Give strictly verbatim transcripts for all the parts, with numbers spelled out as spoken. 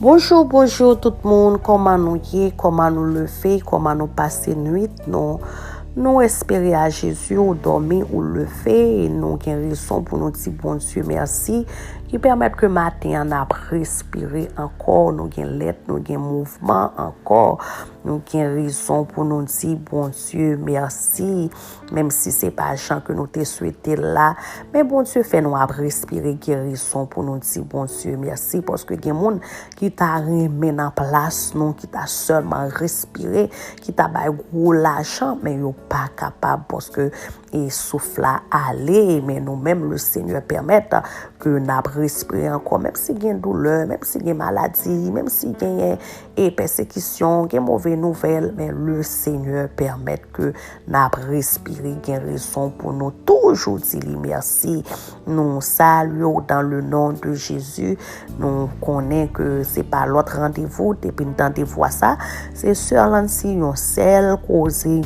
Bonjou, bonjou tout moun, kòman nou ye, kòman nou leve, kòman nou pase nwit nou? Nou espere a Jezi ou dòmi, ou leve, nou gen rezon pou nou di Bondye mèsi, ki pèmèt ke maten an n ap respire ankò, nou gen lèt, nou gen mouvman ankò, nou gen rezon pou nou di Bondye mèsi, menm si se pa jan ke nou te swete l la, men Bondye fè nou ap respire, gen rezon pou nou di Bondye mèsi, paske gen moun ki ta renmen nan plas nou, ki ta sèlman respire, ki ta bay gwo lajan, men yo pa kapab paske e souf la ale, men nou menm, le Senyè pèmèt ke n ap respire ankò, menm si gen doulè, menm si gen maladi, menm si genyen e pèsekisyon, gen move nouvèl, men le Senyè pèmèt ke n ap respire, gen rezon pou nou toujou di li mèsi. Nou salye w dans le nom de Jésus. Nou konnen ke se pa lòt randevou, depi n tande vwa sa, se Sè Lancy yon sèl koze.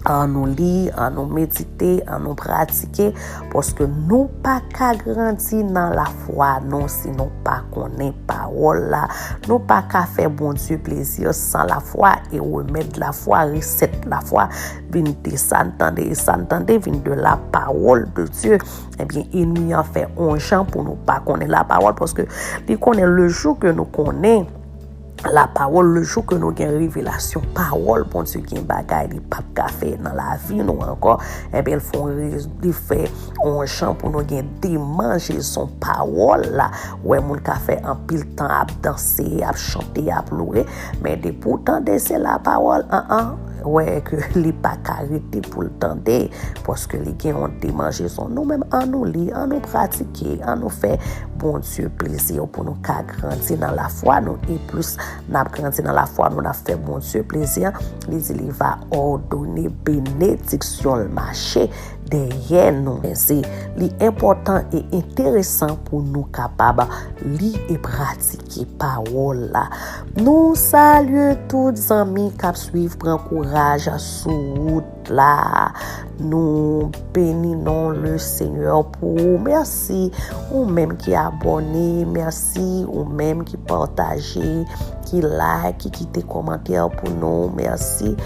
An nou li, an nou medite, an nou pratike, paske nou pa ka grandi nan lafwa nou si nou pa konnen pawòl la. Nou pa ka fè Bondye plezi san lafwa, e remèd lafwa, resèt lafwa vin de sa n tande, e sa n tande vin de la parole de Dieu. Ebyen, enmi an fè on jan pou nou pa konnen la pawòl, paske li konnen le jou ke nou konnen la pawòl, le jou ke nou gen revelasyon pawòl Bondye, gen bagay li p ap ka fè nan lavi nou ankò, ebyen, l fè on re-, li fè on jan pou nou gen demanjezon pawòl la. Wè, moun ka fè anpil tan ap danse, ap chante, ap loure, men depi w tande se la pawòl, an an, wè ke li pa ka rete pou l tande, paske li gen yon demanjezon. Nou menm, an nou li, an nou pratike, an nou fè Bondye plezi pou nou ka grandi nan lafwa nou, e plis n ap grandi nan lafwa nou, n ap fè Bondye plezi, li di li va òdone benediksyon l mache dèyè nou. Men se li enpòtan e enteresan pou nou kapab li e pratike pawòl la. Nou salye tout zanmi k ap swiv, pran kouraj sou wout la. Nou beni non le Senyè pou ou. Mèsi ou menm ki abòne, mèsi ou menm ki pataje, ki like, ki kite kòmantè pou nou. Mèsi.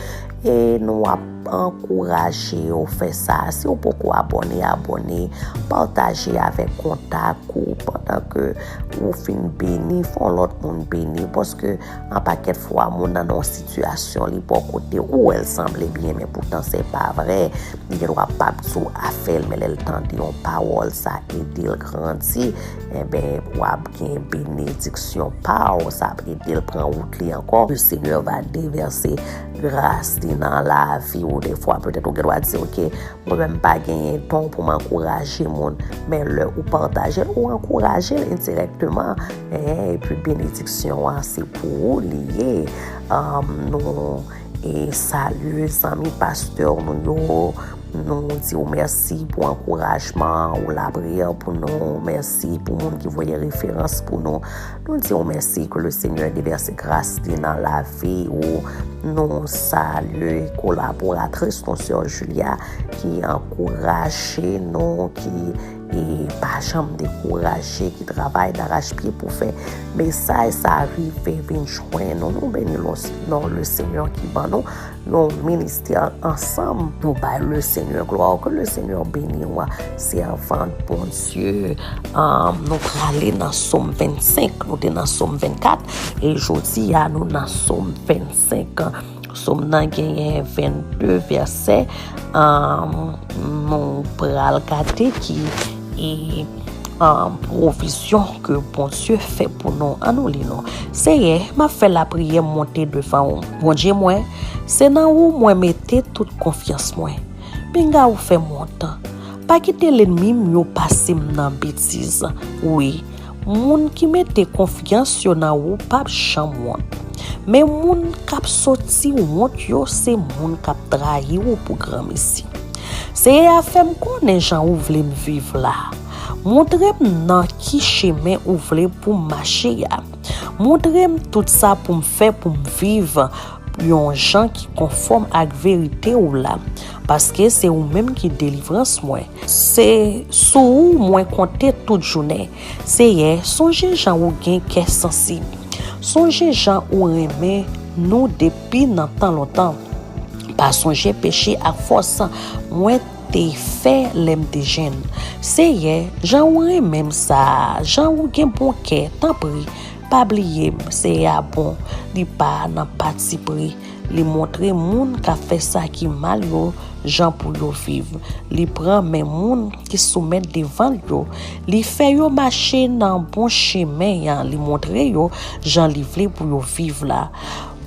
E nou ap ankouraje w fè sa. Si w poko abòne, abòne, pataje avèk kontak ou pandan ke ou fin beni, fè yon lòt moun beni, paske an pakèt fwa moun nan yon sitiyasyon li bò kote ou, wè l sanble byen, men poutan se pa vre. Li gen dwa p ap di w afè l, men lè l tande yon pawòl, sa ede l grandi, enben, w ap gen benediksyon pa w, sa ap ede l pran wout li ankò. Le Seigneur va déverser grâce li nan lavi w. Defwa, petèt, ou gen dwa di, oke, mwen menm pa genyen don pou m ankouraje moun, men lè ou pataje l, ou ankouraje l endirèkteman, epi benediksyon an se pou ou li ye. Ann, nou e salye zanmi pastè nou yo. Nou di w mèsi pou ankourajman ou, lapriyè pou nou. Mèsi pou moun ki voye referans pou nou. Nou di w mèsi, ke le Senyè devèse gras li nan lavi ou. Nou salye kolaboratris nou, sè Julia, ki ankouraje nou, ki e pa janm dekouraje, ki travay darachpye pou fè mesaj sa rive vin jwenn nou. Nou beni non le Senyè ki ban nou yon ministè ansanm. Nou bay le Senyè glwa, ke le Senyè beni w, sèvant Bondye. Ann, nou prale nan Sòm vennsenk, nou te nan Sòm vennkat, e jodi a nou nan Sòm vennsenk. Sòm nan genyen vennde vèsè. Ann, nou pral gade ki e ann, pwovizyon ke Bondye fè pou nou. Ann nou li non. Seyè, m ap fè lapriyè monte devan ou. Bondye mwen, se nan ou mwen mete tout konfyans mwen. Pinga ou fè m wont. Pa kite lènmi m yo pase m nan betiz. Wi, moun ki mete konfyans yo nan ou p ap janm wont. Men moun k ap soti wont yo se moun k ap trayi ou pou granmesi. Seyè a, fè m konnen jan ou vle m viv la. Montre m nan ki chemen ou vle pou m mache a. Montre m tout sa pou m fè pou m viv yon jan ki konfòm ak verite w la, paske se ou menm ki delivrans mwen. Se sou ou mwen konte tout jounen. Seyè, sonje jan ou gen kè sansib. Sonje jan ou renmen nou depi nan tan lontan. Pa sonje peche ak fòs mwen te fè lè m te jèn. Seyè, jan ou renmen m sa a, jan ou gen bon kè, tanpri, pa bliye m. Seyè a bon, li pa nan patipri. Li montre moun k ap fè sa ki mal yo jan pou yo viv. Li pran men moun ki soumèt devan l yo. Li fè yo mache nan bon chemen an. Li montre yo jan li vle pou yo viv la.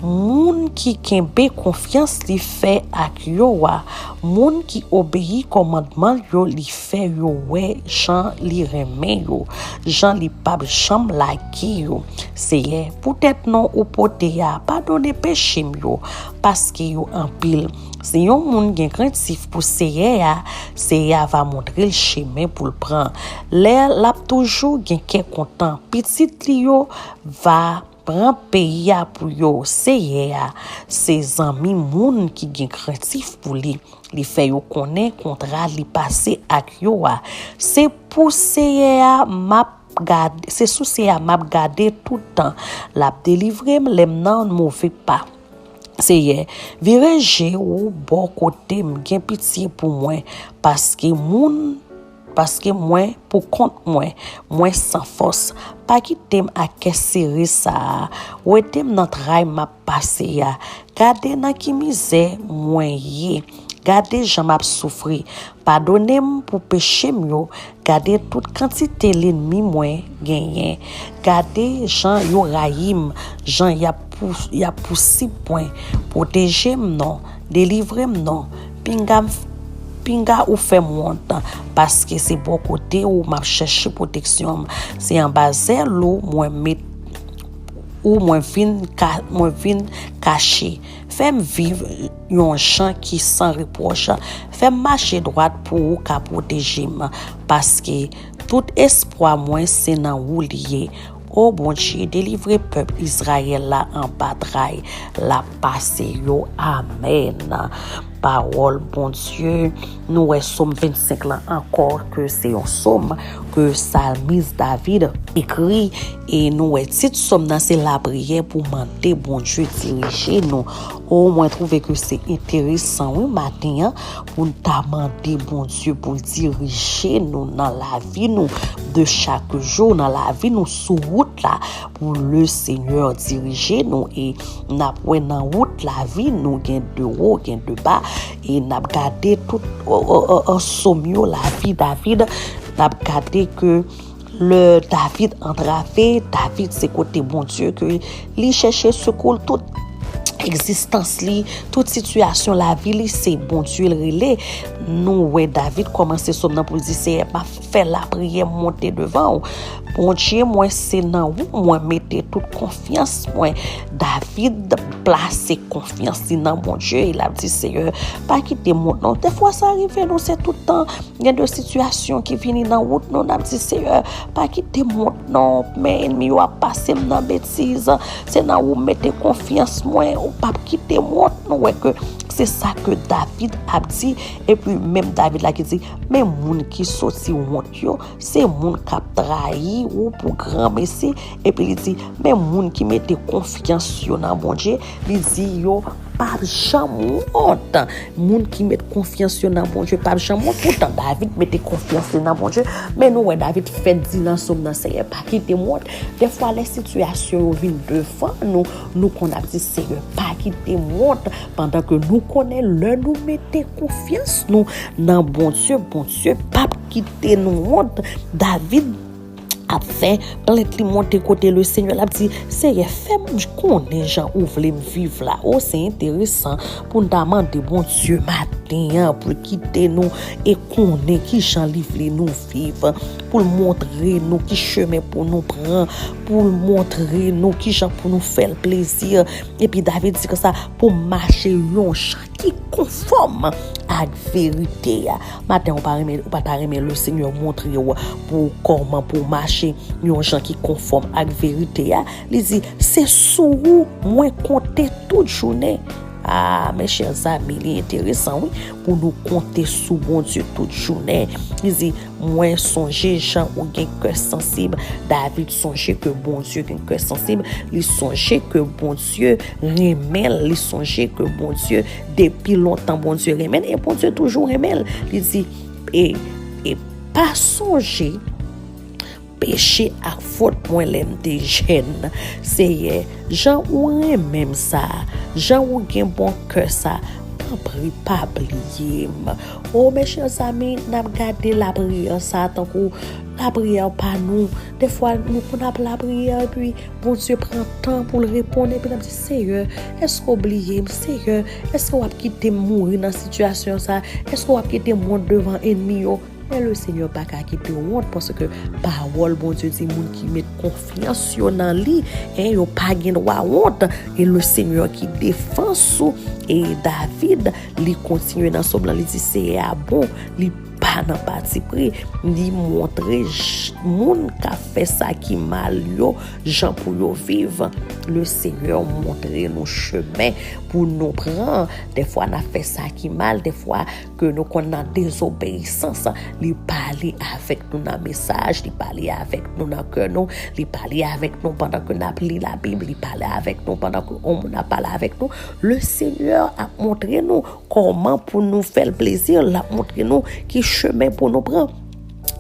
Moun ki kenbe konfyans li fè ak yo a, moun ki obeyi kòmandman l yo, li fè yo wè jan li renmen yo, jan li p ap janm lage yo. Seyè, poutèt non ou pote a, padone peche m yo, paske yo anpil. Si yon moun gen krentif pou Seyè a, Seyè a va montre l chemen pou l pran. Lè l ap toujou gen kè kontan, pitit li yo va pran peyi a pou yo. Seyè a se zanmi moun ki gen krentif pou li. Li fè yo konnen kontra li pase ak yo a. Se pou Seyè a m ap gade, se sou Seyè a m ap gade tout tan. L ap delivre m lè m nan move pa. Seyè, vire je ou bò kote m, gen pitye pou mwen, paske moun, paske mwen, pou kont mwen, mwen san fòs. Pa kite m ak kè sere sa a. Wete m nan tray m ap pase a. Gade nan ki mizè mwen ye. Gade jan m ap soufri. Padone m pou peche m yo. Gade tout kantite lènmi mwen genyen. Gade jan yo rayi m, jan y ap pou-, y ap pousib mwen. Pwoteje m non, delivre m non. Pinga m, pinga ou fè m wont, paske se bò kote ou m ap chèche pwoteksyon m. Se anba zèl ou mwen met, ou mwen vin ka, mwen vin kache. Fè m viv yon jan ki san repwòch. Fè m mache dwat pou ou ka pwoteje m, paske tout espwa mwen se nan ou li ye. O Bondye, delivre pèp Izrayèl la anba tray l ap pase yo. Amèn. Pawòl Bondye, nou wè Sòm vennsenk lan ankò, ke se yon sòm ke salmis David ekri, e nou wè tit sòm nan se lapriyè pou mande Bondye dirije nou. O, mwen twouve ke se enteresan, wi, maten an, pou n ta mande Bondye pou l dirije nou nan lavi nou de chak jou, nan lavi nou sou wout la, pou le Senyè dirije nou, e n ap wè nan wout lavi nou gen de wo, gen de ba, e n ap gade tout, o, o, o, o, sòm yo, lavi David, n ap gade ke lè David antrave, David se kote Bondye ke li chèche sekou l, tout egzistans li, tout sitiyasyon lavi li, se Bondye l rele. Nou wè David kòmanse sòm nan pou l di, Seyè, m ap fè lapriyè monte devan w. Bondye mwen, se nan ou mwen mete tout konfyans mwen. David plase konfyans li nan Bondye, e l ap di, Seyè, pa kite m wont non. Dèfwa sa rive nou, se tout tan gen de sitiyasyon ki vini nan wout nou, n ap di, Seyè, pa kite m wont non, men ènmi yo ap pase m nan betiz. Se nan ou m mete konfyans mwen, ou p ap kite m wont. Nou wè ke se sa ke David ap di, epi menm David la ki di, men moun ki soti wont yo, se moun k ap trayi ou pou granmesi, epi li di, men moun ki mete konfyans yo nan Bondye, li di yo p ap janm wont. Moun ki met konfyans yo nan Bondye p ap janm wont. Poutan, David mete konfyans li nan Bondye. Men nou wè David fèk di nan sòm nan, Seyè, pa kite m wont. Dèfwa, lè sitiyasyon yo vin devan nou, nou konn ap di, Seyè, pa kite m wont. Pandan ke nou konnen lè nou mete konfyans nou nan Bondye, Bondye p ap kite nou wont. David ap fè plent li monte kote le Senyè, l ap di, Seyè, fè m konnen jan ou vle m viv la. O, se enteresan pou n ta mande Bondye maten an pou l kite nou e konnen ki jan li vle nou viv, pou l montre nou ki chemen pou nou pran, pou l montre nou ki jan pou nou fè l plezi. Epi David di konsa, pou m mache yon jan ki konfòm ak verite a. Maten, ou pa renmen, ou pa ta renmen le Senyè montre w pou kòman pou w mache yon jan ki konfòm ak verite a? Li di, se sou ou mwen konte tout jounen. Ah, mes chers amis, li enteresan, wi, pou nou konte sou Bondye tout jounen. Li di, mwen sonje jan ou gen kè sansib. David sonje ke Bondye gen kè sansib. Li sonje ke Bondye renmen l. Li sonje ke Bondye, depi lontan, Bondye renmen l. E Bondye toujou renmen l. Li di, e, e pa sonje peche ak fòt mwen lè m te jèn. Seyè, jan ou renmen m sa, jan ou gen bon kè sa, tanpri pa bliye m. O, mes chers amis, n ap gade lapriyè sa tankou lapriyè pa nou. Defwa, nou konn ap lapriyè, epi Bondye pran tan pou l reponn, epi n ap di, Seyè, èske w bliye m? Seyè, èske w ap kite m mouri nan sitiyasyon sa? Èske w ap kite m wont devan ènmi yo? Men Lesenyè pa ka kite w wont, paske pawòl Bondye di, moun ki met konfyans yo nan li, en, yo pa gen dwa wont. E Lesenyè ki defans ou. E David, li kontinye nan sòm lan, li di, Seyè a bon, li pa nan patipri, li montre j-, moun k ap fè sa ki mal yo, jan pou yo viv. Lesenyè montre nou chemen pou nou pran. Defwa, n ap fè sa ki mal, defwa, ke nou konn nan dezobeyisans, li pale avèk nou nan mesaj, li pale avèk nou nan kè nou, li pale avèk nou pandan ke n ap li Labib, li pale avèk nou pandan ke yon moun ap pale avèk nou. Lesenyè ap montre nou kòman pou nou fè l plezi, l ap montre nou ki chemen pou nou pran.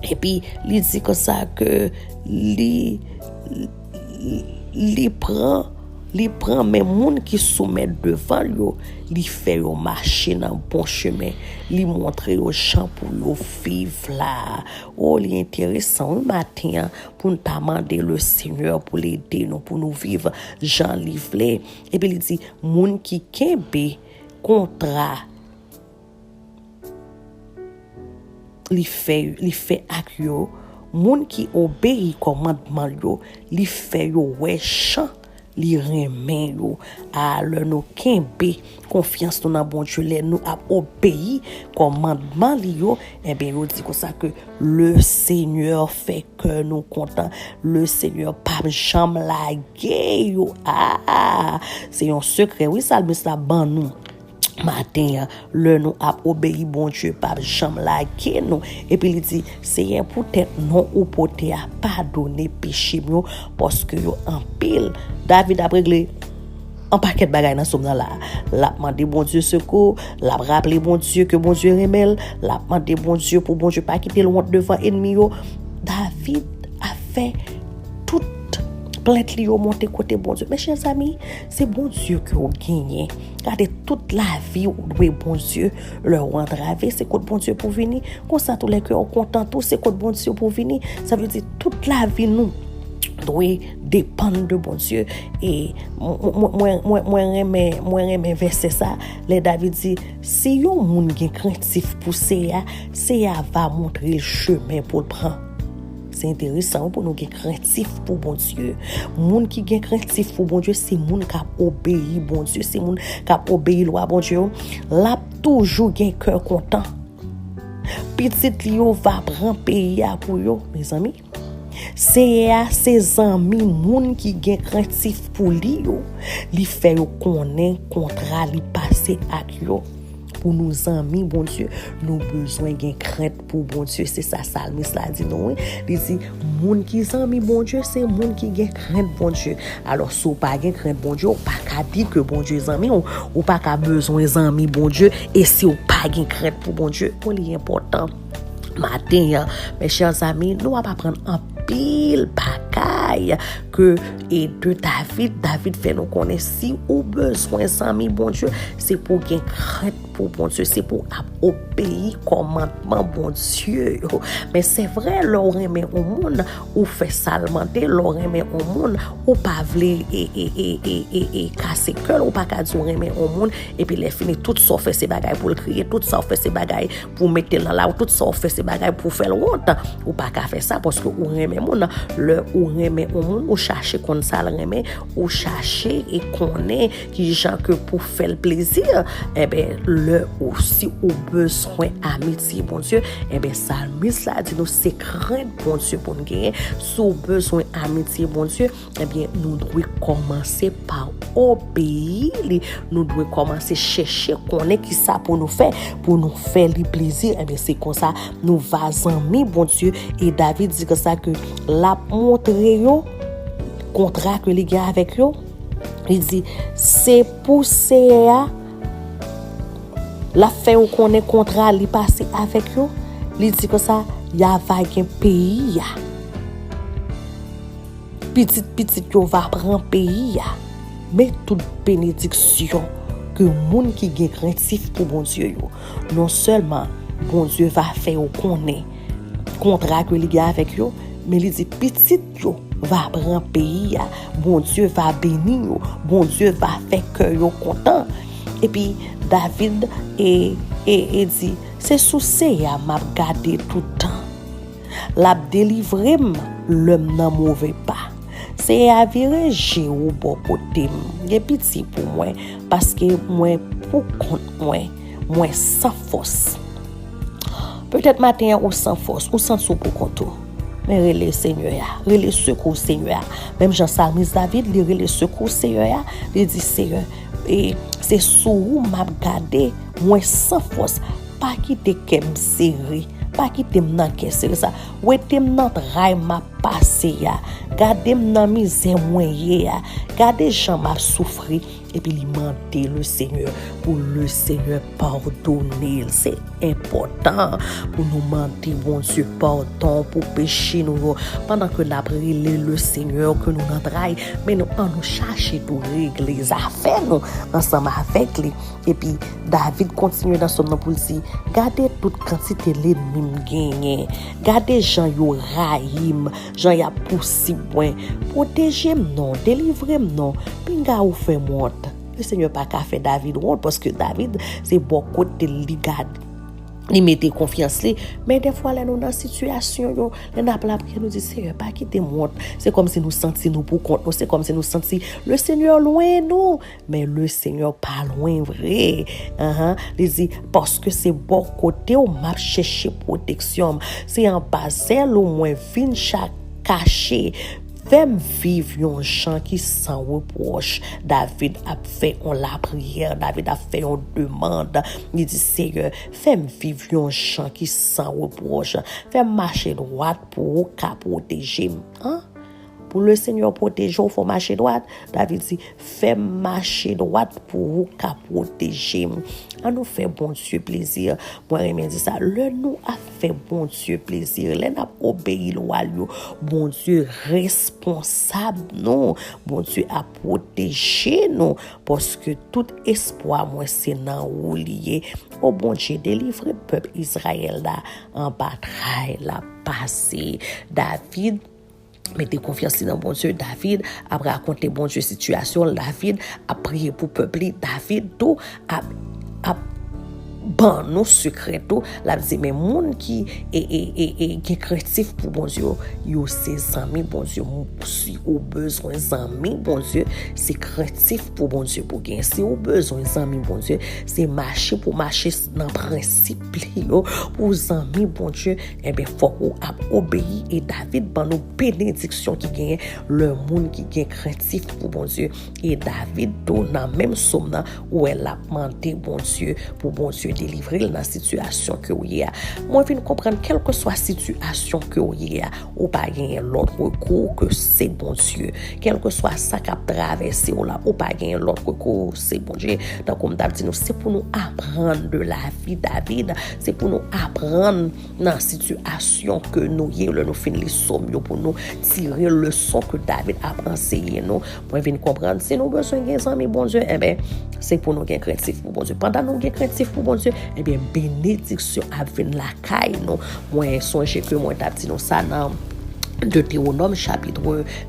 Epi, li di konsa ke li, li pran, li pran men moun ki soumèt devan l yo, li fè yo mache nan bon chemen, li montre yo jan pou yo viv la. O, li enteresan, wi, maten an, pou n ta mande Lesenyè pou l ede nou, pou nou viv jan li vle. Epi li di, moun ki kenbe kontra li fè, li fè ak yo, moun ki obeyi kòmandman l yo, li fè yo wè jan li renmen yo. A, lè nou kenbe konfyans nou nan Bondye, lè nou ap obeyi kòmandman li yo, enben, yo di konsa ke Lesenyè fè kè nou kontan. Lesenyè p ap janm lage yo. A, se yon sekrè, wi, salmis la ban nou maten an, lè nou ap obeyi Bondye p ap janm lage nou. Epi li di, Seyè, poutèt non ou pote a, padone peche m yo, paske yo anpil. David ap regle yon pakèt bagay nan sòm nan la. L ap mande Bondye sekou, l ap raple Bondye ke Bondye renmen l, l ap mande Bondye pou Bondye pa kite l wont devan ènmi yo. David ap fè tout plent li yo monte kote Bondye. Mes chers amis, se Bondye ke w genyen. Gade, tout lavi w dwe Bondye. Lè w antrave, se kot Bondye pou vini. Konsa, tou lè kè w kontan tou, se kot Bondye pou vini. Sa vle di, tout lavi nou dwe depann de Bondye. E mwen, mwen, mwen, mwen renmen, mwen renmen vèsè sa. Lè David di, si yon moun gen krentif pou Seyè a, Seyè a va montre l chemen pou l pran. Se enteresan, wi, pou nou gen krentif pou Bondye. Moun ki gen krentif pou Bondye, se moun k ap obeyi Bondye, se moun k ap obeyi lwa Bondye yo. L ap toujou gen kè kontan. Pitit li yo va pran peyi a pou yo, mezanmi. Seyè a se zanmi moun ki gen krentif pou li yo. Li fè yo konnen kontra li pase ak yo. Pou nou zanmi Bondye, nou bezwen gen krent pou Bondye. Se sa salmis la di nou, wi. Li di, moun ki zanmi Bondye, se moun ki gen krent Bondye. Alò, si w pa gen krent Bondye, ou pa ka di ke Bondye zanmi w. Ou pa ka bezwen zanmi Bondye, e si w pa gen krent pou Bondye. Bon, li enpòtan. Maten an, mes chers amis, nou ap aprann anpil bagay ke, e, de David. David fè nou konnen si ou bezwen zanmi Bondye, se pou w gen krent pou Bondye, se pou w ap obeyi kòmandman Bondye yo. Men se vre, lè w renmen yon moun, ou fè sa l mande, lè w renmen yon moun, ou pa vle, e, e, e, e, e, e kase kè l, ou pa ka di w renmen yon moun, epi lè fini, tout sa w fè se bagay pou l kriye, tout sa w fè se bagay pou w mete l nan lari, tout sa w fè se bagay pou w fè l wont. Ou pa ka fè sa paske ou renmen moun. Lè ou renmen yon moun, ou chache konn sa l renmen, ou chache e konnen ki jan ke pou fè l plezi, enben, lè ou, si ou bezwen amitye Bondye, enben, salmis la di nou se krent Bondye pou n genyen. Si w bezwen amitye Bondye, ebyen, nou dwe kòmanse pa obeyi li. Nou dwe kòmanse chèche konnen ki sa pou nou fè, pou nou fè li plezi. Ebyen, se konsa nou va zanmi Bondye. E David di konsa ke l ap montre yo kontra ke li gen avèk yo. Li di, se pou Seyè a, l ap fè yo konnen kontra li pase avèk yo. Li di konsa, y a va gen peyi a. Pitit pitit yo va pran peyi a. Men tout benediksyon ke moun ki gen krentif pou Bondye yo. Non sèlman Bondye va fè yo konnen kontra ke li gen avèk yo, men li di pitit yo va pran peyi a. Bondye va beni yo. Bondye va fè kè yo kontan. Epi David e, e, e di, se sou Seyè a m ap gade toutan. L ap delivre m lè m nan move pa. Seyè a, vire je ou bò kote m. Gen pitye pou mwen, paske mwen pou kont mwen, mwen san fòs. Petèt maten an ou san fòs, ou santi w pou kont ou. Men rele Senyè a, rele sekou Senyè a. Menm jan salmis David, li rele sekou Senyè a, li di, Seyè, e se sou ou m ap gade, mwen san fòs. Pa kite kè m sere, pa kite m nan kè sere sa. Wete m nan tray m ap pase a. Gade m nan mizè mwen ye a. Gade jan m ap soufri. Epi li mande le Senyè pou le Senyè padone l. Se enpòtan pou nou mande Bondye padon pou peche nou yo. Pandan ke n ap rele le Senyè, ke nou nan tray, men nou, ann nou chache tou regle zafè nou ansanm avèk li. Epi David kontinye nan sòm nan pou l di, gade tout kantite lènmi m genyen. Gade jan yo rayi m, jan y ap pousib mwen. Pwoteje m non, delivre m non. Pinga ou fè m wont. Le Senyè pa ka fè David wont, paske David, se bò kote l li gade. Li mete konfyans li. Men dèfwa, lè nou nan sitiyasyon yo, lè n ap lapriyè, nou di, Seyè, pa kite m wont. Se kòmsi nou santi nou pou kont nou. Se kòmsi nou santi le Senyè lwen nou. Men le Senyè pa lwen vre. Anhan. Li di, paske se bò kote w m ap chèche pwoteksyon m. Se anba zèl ou mwen vin cha-, kache. Fè m viv yon jan ki san repwòch. David ap fè yon lapriyè. David ap fè yon demann. Li di, Seyè, fè m viv yon jan ki san repwòch. Fè m mache dwat pou ou ka pwoteje m. An? Pou le Senyè pwoteje w, fò w mache dwat. David di, fè m mache dwat pou ou ka pwoteje m. Ann nou fè Bondye plezi. Mwen renmen di sa. Lè nou ap fè Bondye plezi, lè n ap obeyi lwa l yo, Bondye responsab nou. Bondye ap pwoteje nou. Paske tout espwa mwen se nan ou li ye. O Bondye, delivre pèp Izrayèl la anba tray l ap pase. David mete konfyans li nan Bondye. David ap rakonte Bondye sitiyasyon l. David ap priye pou pèp li. David tou ap, ap ban nou sekrè tou. L ap di, men moun ki e, e, e, e, gen krentif pou Bondye yo, yo se zanmi Bondye. Si ou bezwen zanmi Bondye, se krentif pou Bondye pou gen. Si ou bezwen zanmi Bondye, se mache pou mache nan prensip li yo. Pou zanmi Bondye, enben, fòk ou ap obeyi. E David ban nou benediksyon ki genyen lè moun ki gen krentif pou Bondye. E David tou, nan menm sòm nan, ou wè l ap mande Bondye pou Bondye delivre l nan sitiyasyon ke w ye a. Mwen vin konprann, kèlkeswa sitiyasyon ke w ye a, ou pa genyen lòt rekou ke se Bondye. Kèlkeswa sa k ap travèse w la, ou pa genyen lòt rekou, se Bondye. Tankou m t ap di nou, se pou nou aprann de lavi David, se pou nou aprann nan sitiyasyon ke nou ye, lè nou fin li sòm yo, pou nou tire leson ke David ap anseye nou. Mwen vin konprann, si nou bezwen gen zanmi Bondye, enben, se pou nou gen krentif pou Bondye. Pandan nou gen krentif pou Bondye, enben, benediksyon ap vin lakay nou. Mwen sonje ke mwen t ap di nou sa nan Detewonòm chapit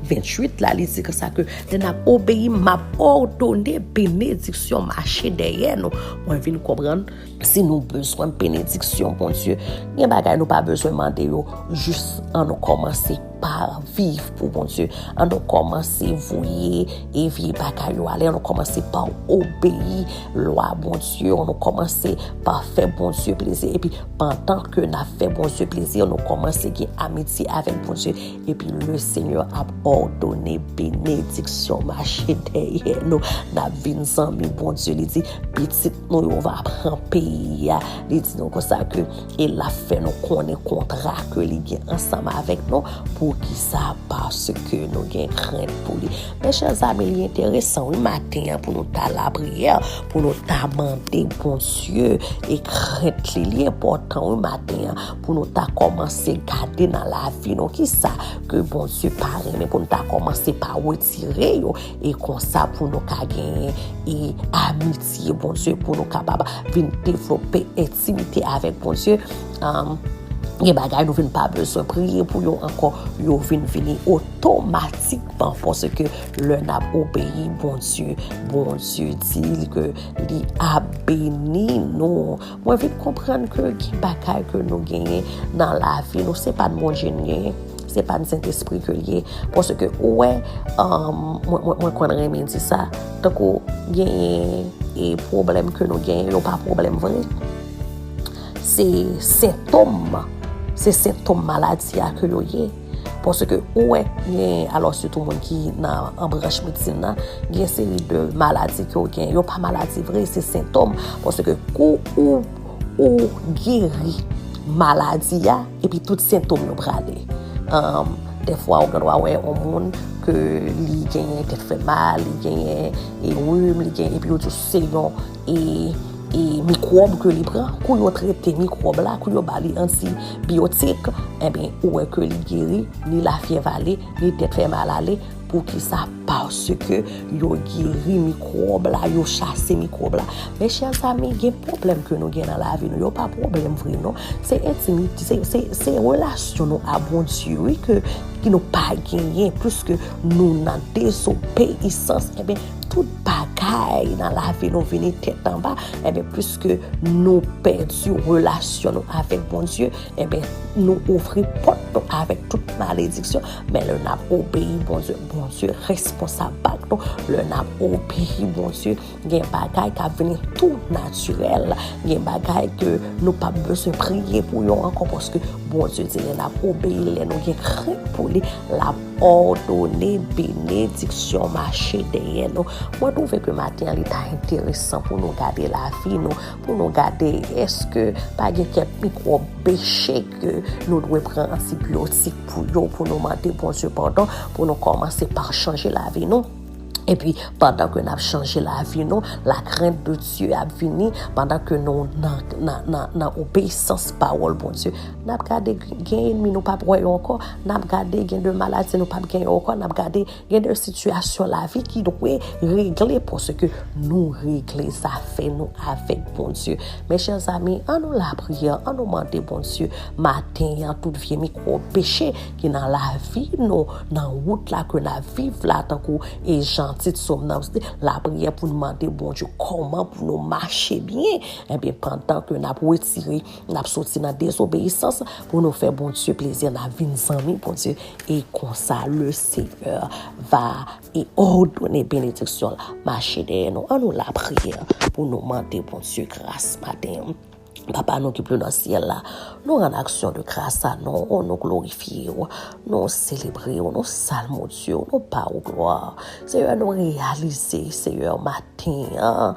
venntuit la, li di konsa ke lè n ap obeyi, m ap òdone benediksyon mache dèyè nou. Mwen vin konprann, si nou bezwen benediksyon Bondye, gen bagay nou pa bezwen mande yo, jis ann nou kòmanse pa viv pou Bondye. Ann nou kòmanse voye e vye bagay yo ale. Ann nou kòmanse pa obeyi lwa Bondye. Ann nou kòmanse pa fè Bondye plezi. Epi pandan ke n ap fè Bondye plezi, ann nou kòmanse gen amitye avèk Bondye. Epi le Senyè ap òdone benediksyon mache dèyè nou. N ap vin zanmi Bondye. Li di, pitit nou yo va pran peyi a. Li di nou konsa ke e l ap fè nou konnen kontra ke li gen ansanm avèk nou pou ki sa, paske nou gen krent pou li. Mes chers amis, li enteresan wi maten an pou nou ta lapriyè, pou nou ta mande Bondye e krent li. Li enpòtan wi maten an pou nou ta kòmanse gade nan lavi nou ki sa ke Bondye pa renmen, pou nou ta kòmanse pa retire yo e konsa pou nou ka genyen e amitye Bondye, pou nou kapab vin devlope entimite avèk Bondye. Um, gen bagay nou vin pa bezwen priye pou yo ankò, yo vin vini otomatikman, paske lè n ap obeyi Bondye, Bondye di ke li ap beni nou. Mwen vin konprann ke gen bagay ke nou genyen nan lavi nou, se pa n Bondye n genyen, se pa n Sentespri ke l ye. Paske ou wè, um, mwen, mwen, mwen konn renmen di sa, tankou genyen e pwoblèm ke nou genyen, yo pa pwoblèm vre. Se sentòm, se sentòm maladi a ke yo ye. Paske ou wè, gen, alò sitou moun ki nan an branch medsin nan, gen seri de maladi ke yo gen, yo pa maladi vre, se sentòm. Paske kou ou, ou geri maladi a, epi tout sentòm yo prale. Um, dèfwa ou gen dwa wè yon moun ke li genyen tèt fè mal, li genyen e rim, li genyen, epi yo di se yon e, e mikwòb ke li pran. Kou yo trete mikwòb la, kou yo ba li antibiyotik, enben, ou wè ke li geri, ni lafyèv ale, ni tèt fè mal ale. Pou ki sa? Paske yo geri mikwòb la, yo chase mikwòb la. Mes chers amis, gen pwoblèm ke nou gen nan lavi nou, yo pa pwoblèm vre non. Se entimite, se, se, se relasyon nou a Bondye, wi, ke, ki nou pa genyen, piske nou nan dezobeyisans, enben, tout bagay nan lavi nou vini tèt anba, enben, piske nou pèdi relasyon nou avèk Bondye, enben, nou ouvri pòt nou avèk tout malediksyon. Men lè n ap obeyi Bondye, Bondye responsab ak nou. Lè n ap obeyi Bondye, gen bagay k ap vini tou natirèl. Gen bagay ke nou p ap bezwen priye pou yo ankò, paske Bondye di lè n ap obeyi, lè nou gen krent pou li, l ap òdone benediksyon mache dèyè nou. Mwen twouve ke maten an, li ta enteresan pou nou gade lavi nou, pou nou gade èske pa gen kèk mikwòb peche ke nou dwe pran antibiyotik pou yo, pou nou mande Bondye padon, pou nou kòmanse pa chanje lavi nou. Epi, pandan ke n ap chanje lavi nou, la crainte de Dieu ap vini, pandan ke nou nan, nan, nan, nan obeyisans pawòl Bondye, n ap gade gen enmi nou p ap wè yo ankò, n ap gade gen de maladi nou p ap gen yo ankò, n ap gade gen de sitiyasyon lavi ki dwe regle, paske nou regle zafè nou avèk Bondye. Mes chers amis, ann nou lapriyè, ann nou mande Bondye maten an, tout vye mikwòb peche ki nan lavi nou, nan wout la ke n ap viv la, tankou e jan tit sòm nan, lapriyè pou n mande Bondye kòman pou nou mache byen. Ebyen, pandan ke n ap retire, n ap soti nan dezobeyisans pou nou fè Bondye plezi, n ap vin zanmi Bondye. E konsa, le Seigneur va e òdone benediksyon l mache dèyè nou. Ann nou lapriyè pou nou mande Bondye gras maten an. Papa nou ki pi nan syèl la, nou rann aksyon de gras a non, nou glorifye w, nou selebre w, nou salmodye w, nou ba w glwa. Seyè, nou reyalize, Seyè, maten an,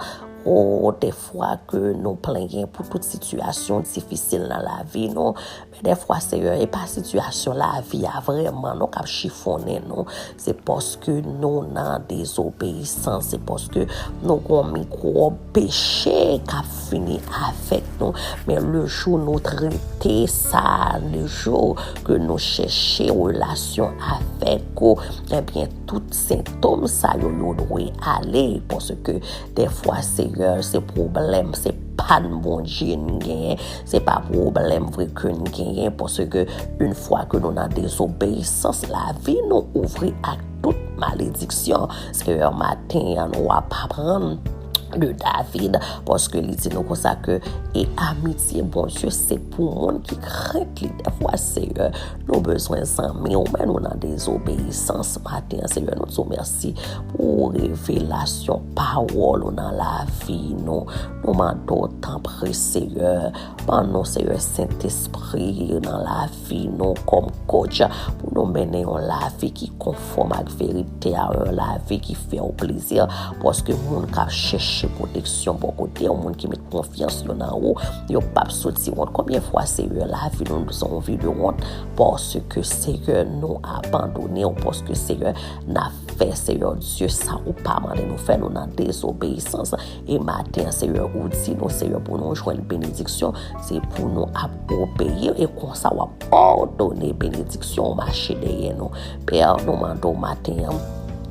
o, dèfwa ke nou plenyen pou tout sitiyasyon difisil nan lavi nou, men dèfwa, Seyè, e pa sitiyasyon lavi a vrèman non k ap chifonnen nou. Se paske nou nan dezobeyisans, se paske nou gon mikwòb peche k ap fini avèk nou. Men le jou nou trete sa, le jou ke nou chèche relasyon avèk ou, ebyen, tout sentòm sa yo, yo dwe ale, paske dèfwa, Seyè, se pwoblèm, se pa n Bondye n genyen, se pa pwoblèm vre ke n genyen, paske yon fwa ke nou nan dezobeyisans, lavi nou ouvri ak tout malediksyon. Seyè, maten an, nou ap aprann de David, paske li di nou konsa ke e amitye Bondye se pou moun ki krent li. Dèfwa, Seyè, nou bezwen zanmi w, men nou nan dezobeyisans. Maten an, Seyè, nou di w mèsi pou revelasyon pawòl ou nan lavi nou. Nou mande w, tanpri, Seyè, ban nou, Seyè, Sentespri nan lavi nou kòm coach, pou nou mennen yon lavi ki konfòm ak verite a, yon lavi ki fè w plezi, paske moun k ap chèche pwoteksyon bò kote w, moun ki met konfyans yo nan ou, yo p ap soti wont. Konbyen fwa, Seyè, lavi nou se yon vi de wont, paske, Seyè, nou abandone w, paske, Seyè, n ap fè, Seyè Dye, sa ou pa mande nou fè, nou nan dezobeyisans. E maten an, Seyè, ou di nou, Seyè, pou nou jwenn benediksyon, se pou nou ap obeyi, e konsa w ap òdone benediksyon w mache dèyè nou. Pè, nou mande w maten an,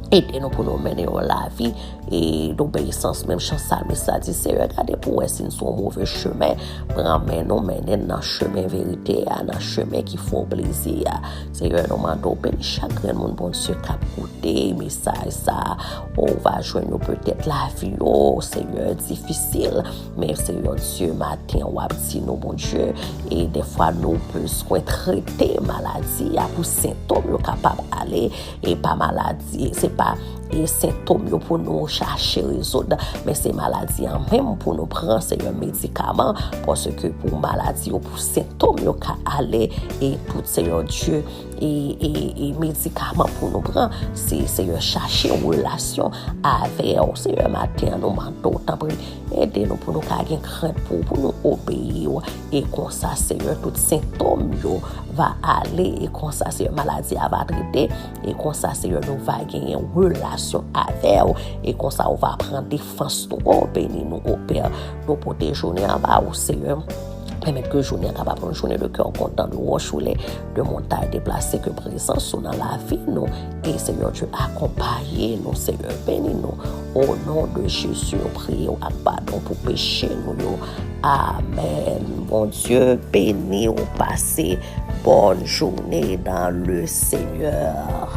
ede nou pou nou mennen yon lavi e dobeyisans, menm jan salmis la di, Seyè, gade pou wè si n sou yon move chemen, pran men nou, mennen n nan chemen verite a, nan chemen ki fè w plezi a. Seyè, nou mande w beni chak grenn moun, Bondye, k ap koute mesaj sa a. Ou va jwenn yo petèt lavi yo, Seyè, difisil, men, Seyè Dye, maten w ap di nou, Bondye, e dèfwa nou bezwen trete maladi a pou sentòm yo kapab ale, e pa maladi, se pa e sentòm yo pou nou chache rezoud, men se maladi an menm pou nou pran, Seyè, medikaman, paske pou maladi yo, pou sentòm yo ka ale, e tout, Seyè Dye, e, e, e medikaman pou nou pran, se, Seyè, chache relasyon avè w. Seyè, maten an, nou mande w, tanpri, ede nou pou nou ka gen krent pou w, pou nou obeyi w. E konsa, Seyè, tout sentòm yo va ale. E konsa, Seyè, maladi a va trete. E konsa, Seyè, nou va genyen relasyon avè w. E konsa, ou va pran defans nou. O, beni nou, o Pè. Nou pote jounen an ba ou, Seyè. Pèmèt ke jounen an kapab yon jounen de kè kontan, de wòch woule, de montay deplase, ke prezans ou nan lavi nou. E Seyè Dye, akonpaye nou, Seyè, beni nou. O non de Jezi, nou priye w ak padon pou peche nou yo. Amèn. Bondye beni w, pase bòn jounen dans le Seigneur.